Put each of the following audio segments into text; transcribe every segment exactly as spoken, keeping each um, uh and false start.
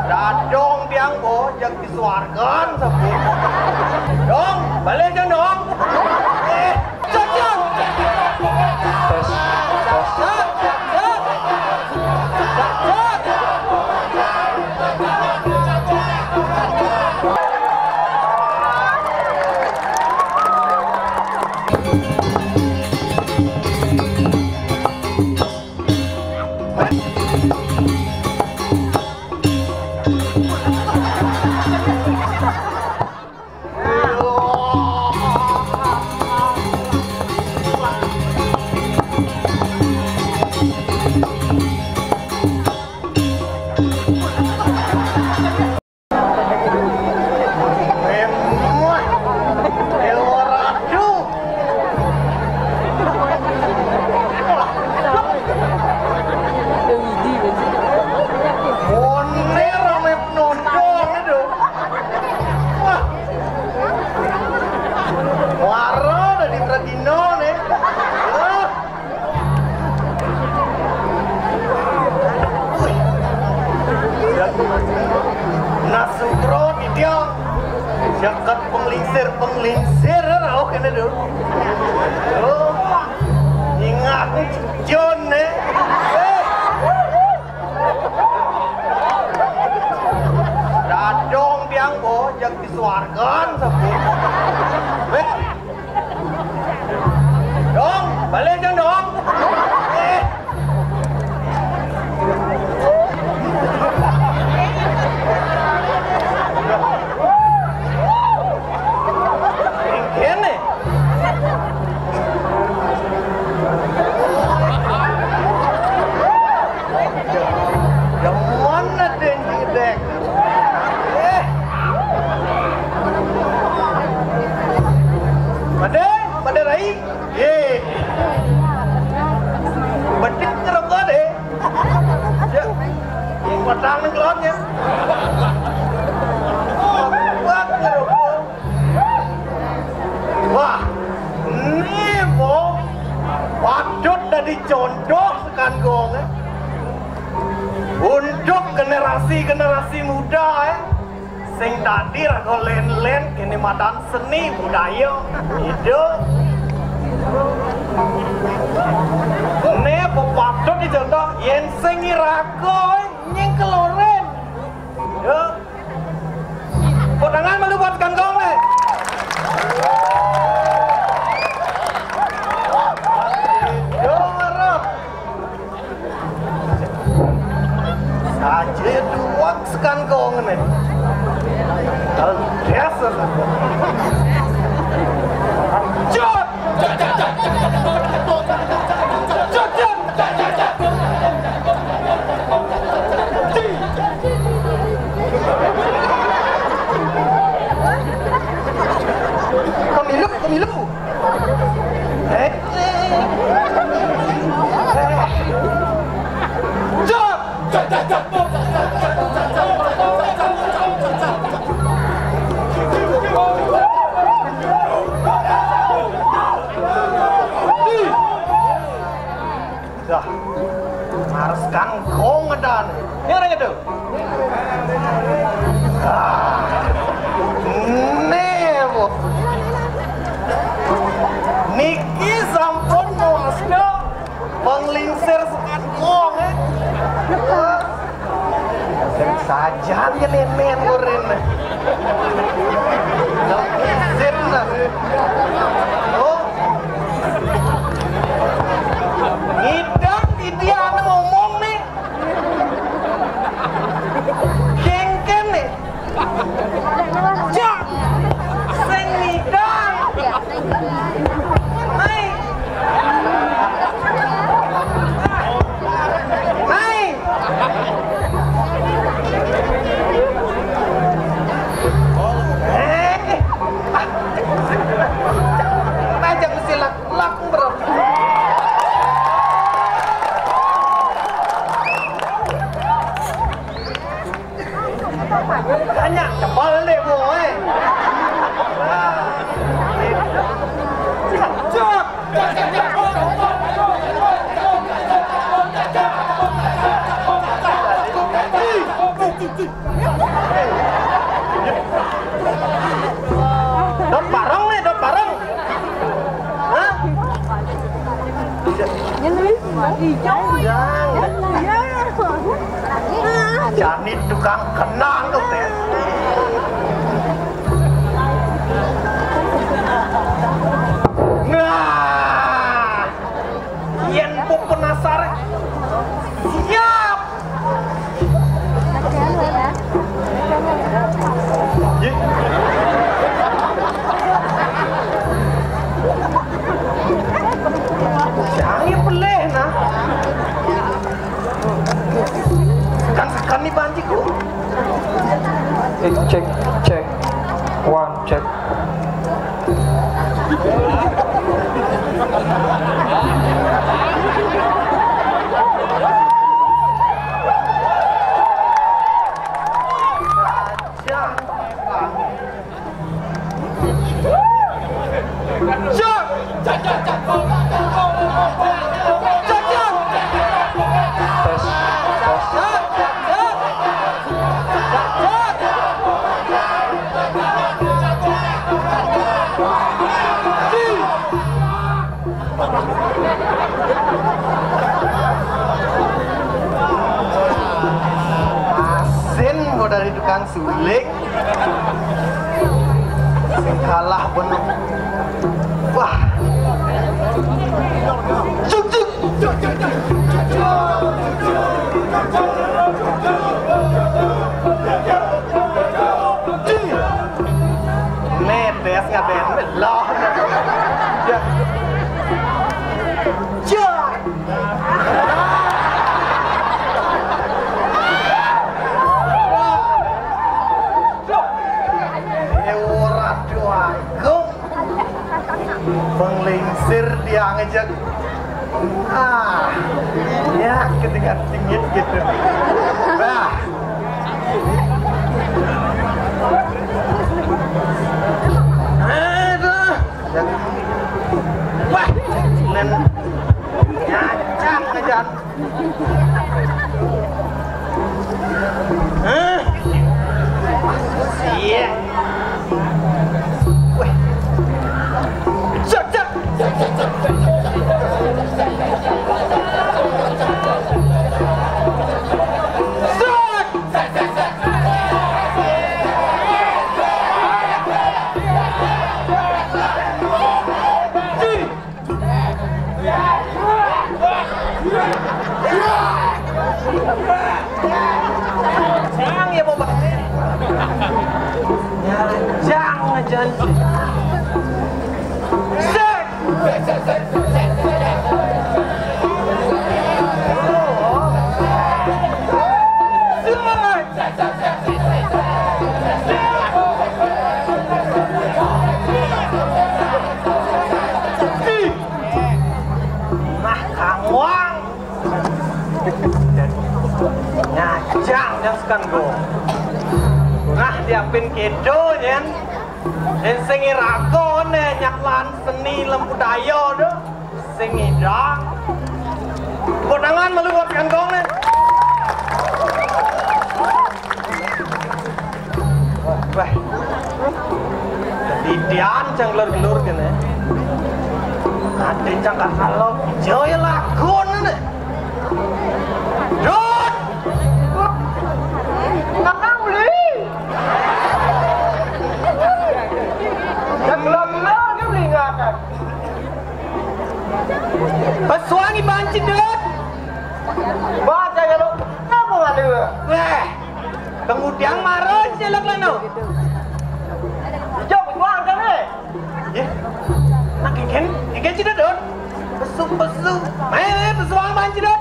Dadong tiang, Bo, jak disuargan sabun. Dong, balik jang, Dong. Eh, cocok. Tes, tes. Mondar ame penonton itu. Wah. Waro dari Pradino nih. Wah. Nah, Sutro, Nitya, jagat penglingsir-penglingsir, rauh kene, Dul. Oh, ingat, Jon, eh. Eh. Dadong tiang, Bo, jak disuargan sabun. Eh. Dong, balik jang, Dong. Eh. Kene. Yang mana deh, Dek? Eh. Pada, pada rai. Ye. Bedik ngerokok deh. Ya. Padang ning kelonnya. Wah, ngerokok. Wah, ini, Bo, patut dadi contoh sekan gong, eh. Untuk generasi-generasi muda, eh. Sing dadi raga len-len kene madan seni budaya. Itu. Ne pepatut dicontoh yen sing iraga nying keloren. Ya. Tepuk tangan malu buat Kang Gong, eh. Yo, marah. Saja duwak sekan kong ne. Biasa. Cut! Cut! Pemilu, pemilu. Eh. Jump! Dah. Harus kangkung ngedan. Ini orang itu. Ah. Nih, Bu. Niki sampun muasno penglingsir sekan wong, eh. Sing sajan nyenenen kurin. Penglingsir, nah. Oh. Ngidang, ngidang ngomong nih. Kengken nih. Cok. Sing ngidang. Hai. Hai. Eh. Aja mesti lak-, lak, bro. Tanya, tebal deh, boy. Cok. Dot bareng nih, dot bareng. Hah? Jangan. Jani tukang kenang tuh, Teh. Nah, yen pun penasaran, siap. Ye. Jangan peleh, nah. Kan, kan ni banci ku. Eh, cek, cek. One, cek. Asin kok dari tukang sulik. Sing kalah pun. Wah. Cuk, cuk. Metes ngaben loh. Ya. Ya. Eh, ora doaku. Penglingsir dia ngejek. Ah, ya, ketika dingin gitu. Bah. Aduh. Wah, nen. Nyacang aja. Hah? Iya. Weh. Cek, cek. Set. Jangan ya, Bapak. Jangan, jangan. Set. Set. Nah, Kang Wang. Nyajang yang sekan go. Nah, diapin kedo, nyen. Yen sing irago ne nyaklan seni lembu dayo do. Sing ngidang. Tepuk tangan malu buat Kang Gong ne. Wah. Titian cang gelur-gelur kene. Ade cang gak kalau. Joy lagu ne. Dut. Kakang beli. Cang gelur-gelur ke beli ngakak. Pesuangi banci, Dut. Baca ya lu. Apa ngadu? Weh. Kemudian marah jelek leno. Jok, pesuang kan, eh? Ya. Nah, keken, keken ci, Dut. Pesu, pesu. Eh, pesuang banci, Dut.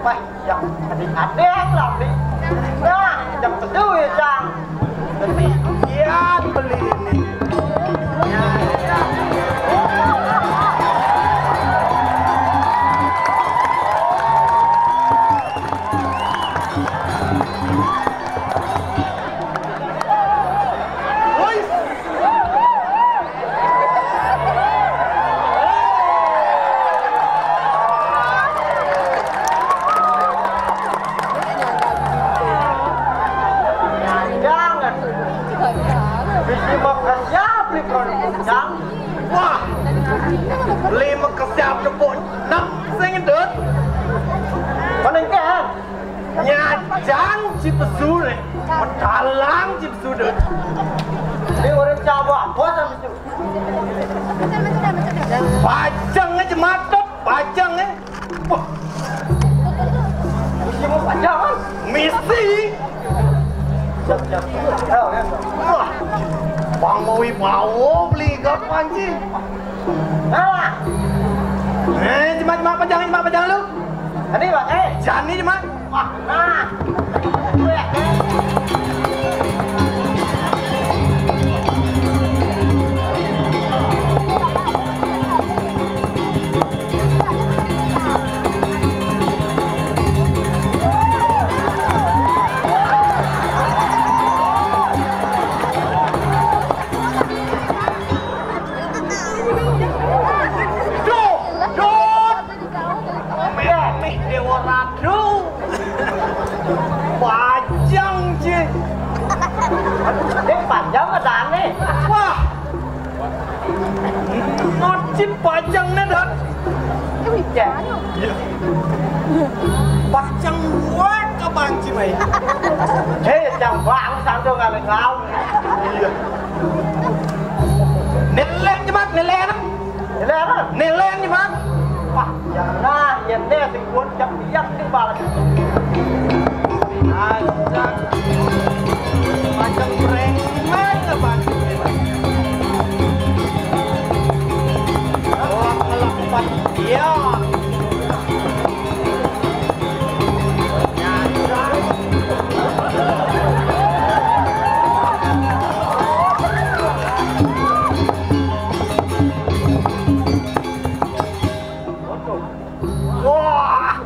Wah. Yang penting ada yang lambi. Nah, yang betul ya, Cang. Demikian beli ini. Ya, ya. Woi. Jang. Wah. Lima kesiap nepuk enam sing, Dut. Mana kan? Nyajang ci pesu ni. Pedalang ci pesu, Dut. Ini orang Jawa, bos habis tu. Pajang aja matut, pajang, eh. Wah. Misi mau pajang, kan? Misi. Siap, siap. Ayo, ayo. Wah. Bang Mawi bawa beli gak panci. Nah. Eh, cemat, cemat pajang, cemat pajang lu. Tadi, Bang, eh. Jani, cemat. Wah, nah. Gue ya, eh. Duh, duh. Meh, meh, Dewa Ratu. Pajang, Ci. Ini pajang ada aneh. Wah. Nocip pajang nih, Dot. Iya. Iya. Pajang buat ke banci, mai. Hei, jang bang, santo kali kau. Iya. Neleng, cepat, neleng. Neleng apa? Neleng, cepat. Wah, jangan, ya, deh, si kuat, jam diam, di balik. Ajak. Macam preman apa sih? Oh, kalau empat. Iya. Wah.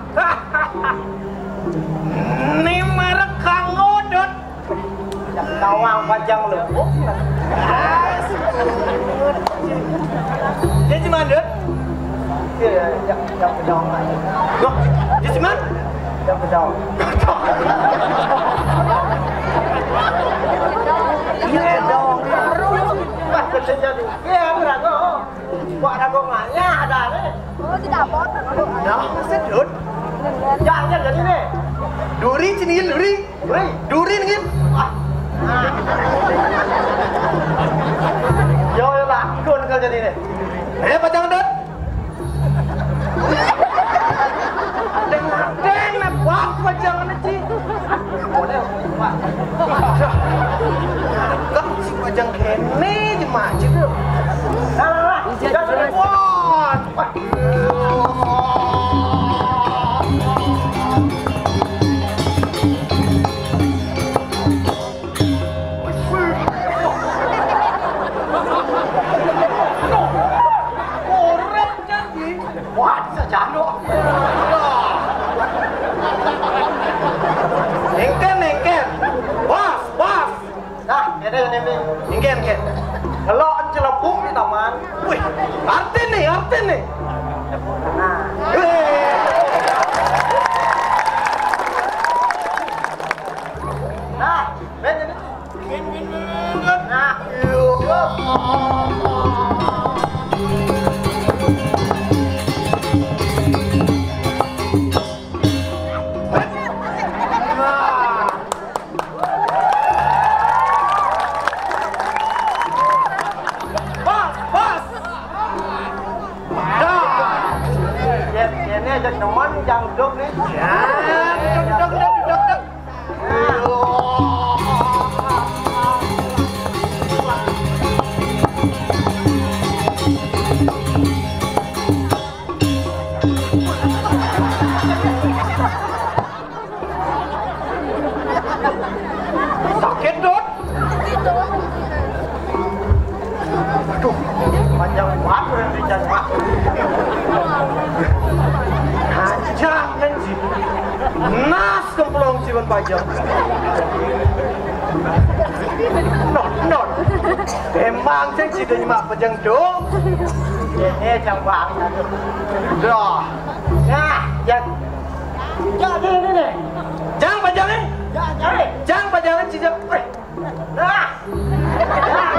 Ini merek Kang Udut. Yang tawang pajang lu. Dia gimana, Dut? Iya, iya, yang, yang bedong. Loh, dia gimana? Yang bedong. Iya, dong. Pas kerja jadi. Iya, berat, oh. Buat ragongannya ada nih. Oh, tidak apa-apa. Nah, sedut. Jangan jadi nih. Duri, cenil, duri. Duri. Duri, nih. Ah. Nah. Yo, yo, lah. Kun kau jadi nih. Eh, pajang, Dut. Deng, deng, nih, bang, pajang, nih, Ci. Boleh, Pak. Kau si pajang kene, di masjid, tuh. Nah, nah, nah. Wah. Orang jadi. Wah, sejano. Engken, engken. Bos, bos. Nah, ini, ini, ini. Engken, engken. Kalau encelebung di taman. Wih, artin nih, artin nih. Nah. Wih. Nah, ben ini. Nah. Bos, bos. Dah. Ya, ini aja teman yang duduk nih. Ya, duduk, duduk, duduk, duduk. Sakit, Dut. Aduh, panjang banget yang dicari. Panjang kan sih. Nas kemplong si Wan Pajang. Not, not. Emang saya cita nyemak pajang dong. Eh, eh, jang banget. Dah. Nah, jang. Jang, ini, ini, nih. Jang pajangnya. Jang, jang. Jang pajangnya, cita. Weh. Nah. Nah, jang.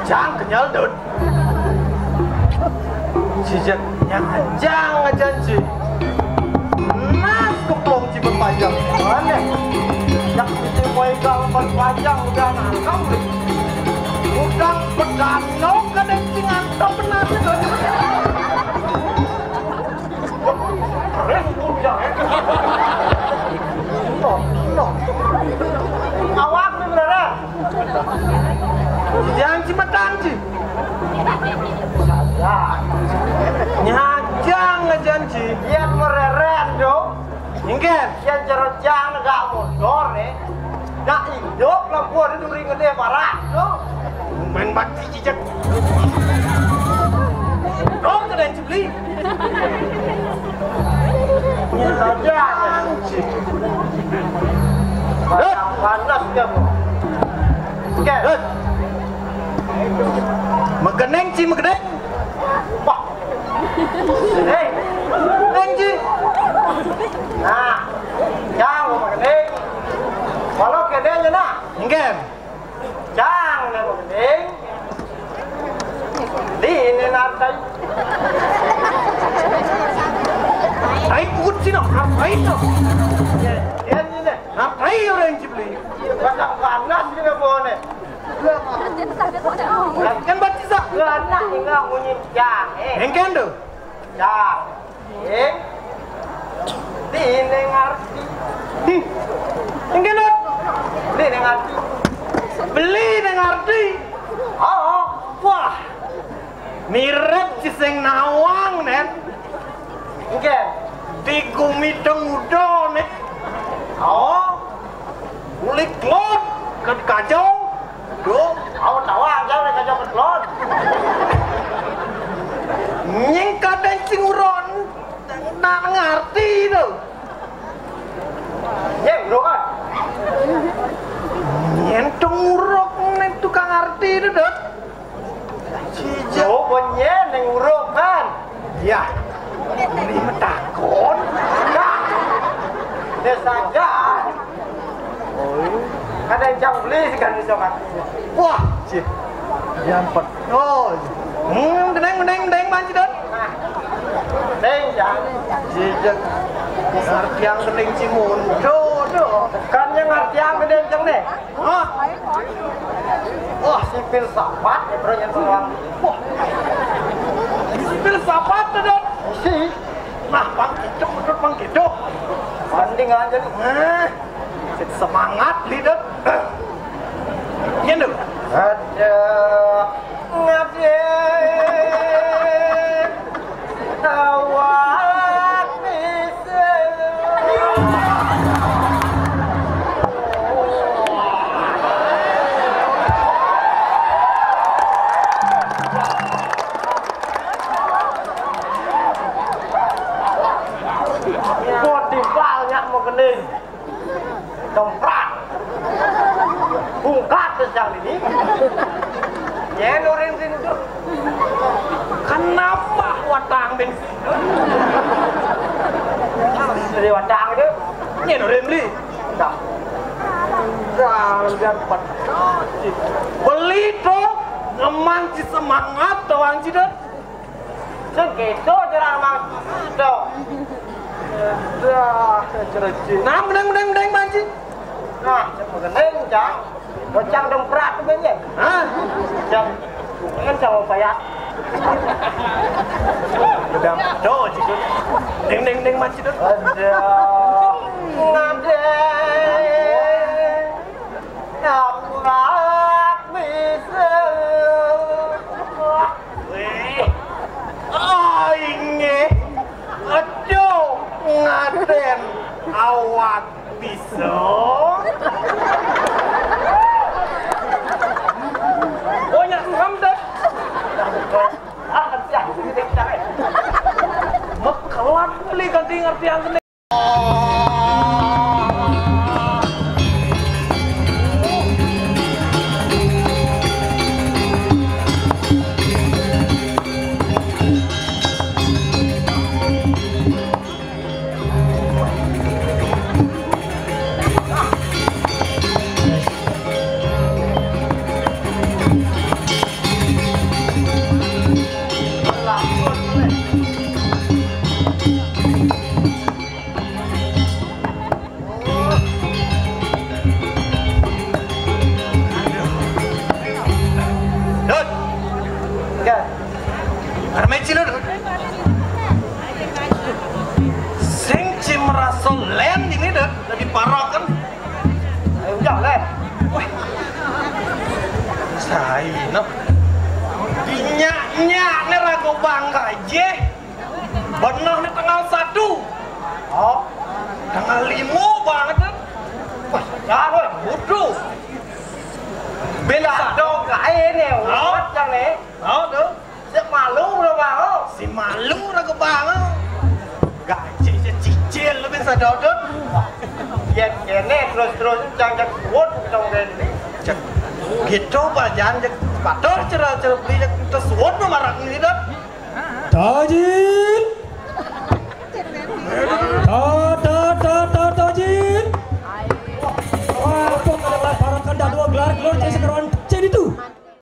Jang kenyal dot. Sijak nyajang aja ci. Nas keplong ci berpanjang. Aneh. Yak itu moy kal berpanjang udah nangkau. Udah pedano kadang cingan tak benar. Awak ni beneran. Janji matan ci. Nyajang janji. Yang mereren dong. Ingkén. Yang cerocang gak motor nih. Dak idup lampu ada duri gede parah tuh. Main bati cicak. Dong kada yang cibli. Ini saja. Panas dia, Bu. Oke. Megeneng ci megeneng. Wah. Hei. Megeneng ci. Nah, jang megeneng. Kalau kedenya nah. Ingkén. Jang ne mending. Di ini nantai. Ai put sino, ngapain to? Dia ini. Ngapain orang cibli? Pasang panas gini bone. Kan baca sa. Lah nak ingat bunyi jang. Eh. Ingkén to. Jang. Eh. Beli ning ngarti. Di. Ingkén, Dot. Beli ning ngarti. Beli ning ngarti. Oh. Wah. Mirip ci sing nawang, Nén. Ingkén. Di gumi teng udo, Nén. Oh. Kulit klot, kan kacau. Duh, awak tawa aja nih kacau ketlot. Nying kadang sing uron, nak ngarti to. Nying uron kan? Nyén to nguruk ning tukang ngarti to, Dot. Sijak. Oh, benyen ning uruk kan? Ya. Ini metakon. Nah. Dia saja. Oh. Kada yang beli sih kan bisa kan. Wah, cih. Yang pet. Oh. Hmm, deneng, deneng, deneng, manci, Dot. Nah. Deneng, ya. Sijak. Ngarti yang kening cimun. Do, do. Kan yang ngarti yang kening ceng nih. Hah? Wah, si filsafat ya, bro, yang doang. Wah. Si filsafat tuh, Dot. Si. Nah, Bang Kicok, menurut Bang Kicok. Mending aja nih. Nah, semangat nih, Dot. Iya, Dot. Ada. Ngadé awak bisa. Kok timpal nyak mau kening. Domprat. Bungkat sedang ini. Nyén urin sini tuh. Kenapa watang bensin? Jadi watang itu. Nyén urin beli. Dah. Dah, lihat empat. Beli tuh, ngeman si semangat tuh, Wang Cidot. Segitu jarang mang. Tuh. Dah, cereci. Nah, mending, mending, mending, Manji. Nah, mending, Cang. Bocang domprat tuh, Bang, ya? Hah? Cang, kan sama payah. Udah, tuh, cikut. Ding, ding, ding, Manji, tuh. Aduh. Ngadé. Aku rak bisa. Wéh, aing nggih. Aduh, ngadén awak bisa. Oh, nya serem, Dot. Ah, ngerti aku, gitu, cara. Mekelat beli ganti ngerti yang kena. Ai, no. Dinyak-nyak ne raga bang gaji. Beneh ne tanggal satu. Oh, tanggal lima banget kan. Wah, dah, weh, bodoh. Bila dong kae ne, oh, urut yang ne. Oh, tuh. Sik malu udah bang. Si malu raga bang. Gaji cicil lebih sadodot. Yen kene terus-terus jangan suwun dong kene. Cek. Gitu pajan cek. Patur cara-cara beli cek terus suwun marang ini dot. Taji.